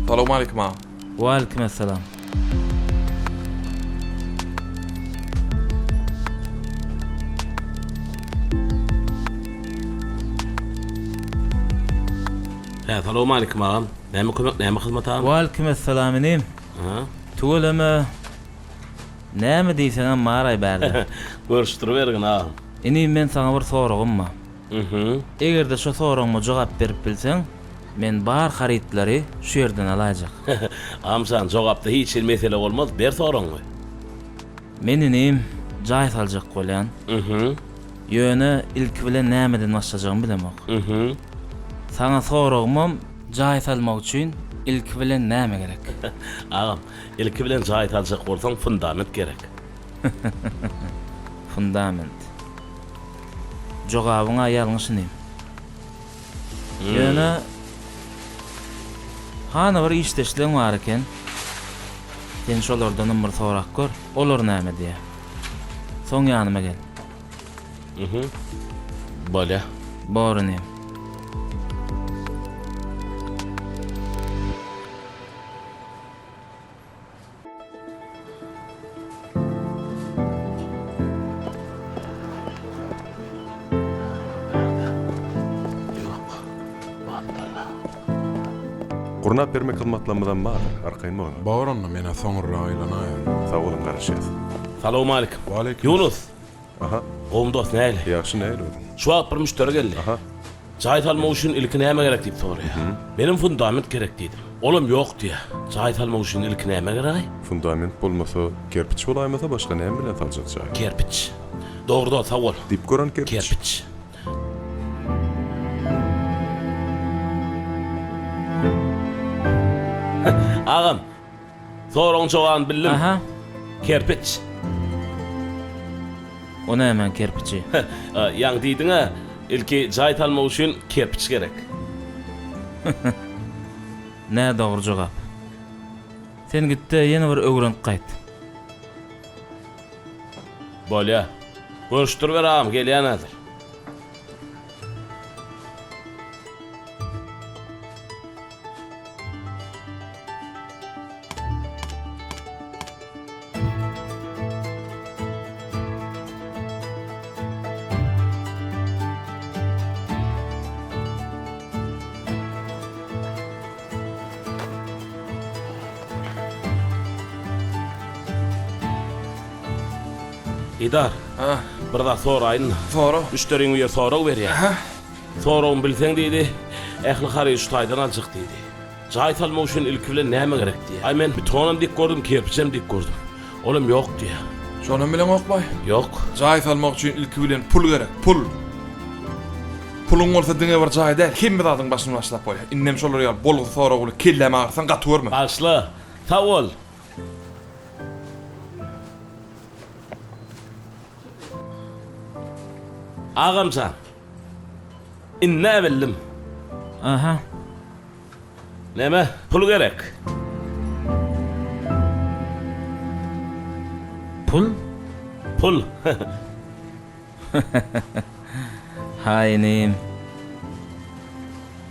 Salowmaleýkim agam. Waleýkim essalam. Hä, salowmaleýkim agam. Näme kömek, näme hyzmat agam? Waleýkim essalam inim. Aha. Tüweleme. Näme diýseňem baraý bärde. Görüşdiribergin agam. Inim men saňa bir soragym bar. Mhm. Eger-de şo soragyma jogap berip bilseň, men bar harytlary şu ýerden alaýjak. Agam jan, jogapda hiç hili mesele bolmaz, ber soragyňy. Men inim, jaý saljak bolýan. Mhm. Ýöne ilki bilen nämeden başlajagymy bilemok. Mhm. Saňa soragymam, jaý salmak üçin ilki bilen näme gerek? Agam, ilki bilen jaý saljak bolsaň fundament gerek. Fundament. Jogabyň-a ýalňyş inim. Ýöne hany bir işdeşleň bar eken. Sen şolardanam bir sorap gör, olar näme diýýär. Soň ýanyma gel. Mhm. Bolýa. Bor inim. Gurnap bermek hyzmatlarymyzam bar, arkaýyn boluň. Bor onda menä soňurrak aýlanaýyn. Sag boluň garaşýas. Salowmalikim. Waleýkim. Ýunus. Aha. Gowmy dost nähili? Ýagşy nähili özüň? Şu wagt bir müşderi geldi. Aha. Jaý salmak üçin ilki näme gerek diýip soraýar. Menem fundament gerek diýdim. Olam ýok diýýär. Jaý salmak üçin ilki näme geregaý? Fundament bolmasa, kerpiç bolaýmasa başga näme bilen saljak jaýy? Kerpiç. Dogry dost sag bol. Diýip gören kerpiç. Kerpiç. Agam, Soragyň jogabyny bildim. Aha. Kerpiç. O nämäň kerpiçi? Ýaňy diýdiň-ä, ilki jaý salmak üçin kerpiç gerek. Nädogry jogap. Sen git-de, ýene bir öwrenip gaýt. Bolýa. Görüşdiriber agam, gelýän häzir. Idar. Ha. Bir zat soraýyn. Sora. Müşderiň biri sorag berýär. Aha. Soragymy bilseň diýdi, ähli harydy şu taýdan aljak diýdi. Jaý salmak üçin ilki bilen näme gerek diýýär. Aý men betonam dik gördüm, kerpiçem dik gördüm. Olam ýok diýýär. Şonam bileňokmaý? Ýok. Jaý salmak üçin ilki bilen pul gerek, pul. Puluň bolsa diňe bir jaý däl, hemme zadyň başyny başlap bolýar. Indem şolar ýaly bolgusyz sorag bilen kellämi agyrtsaň gaty görme. Bagyşla. Sag bol. Agamjan. Indi-ä bildim. Aha. Näme, pul gerek. Pul? Pul. Haý inim.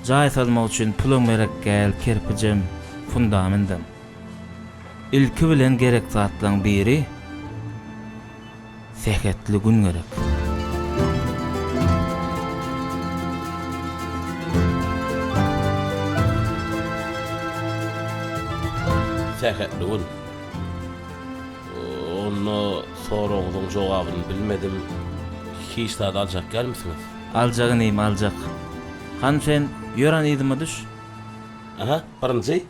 Jaý salmak üçin pulam gerek däl, kerpijem, fundamendem. Ilki bilen gerek zatlaň biri sähetli gün gerek. Sähetli gün. Onda soragyňyzyň jogabyny bilmedim. Hiç zat aljak dälmisiňiz? Aljak inim, aljak. Hany sen, ýör hany yzyma düş. Aha, birinji.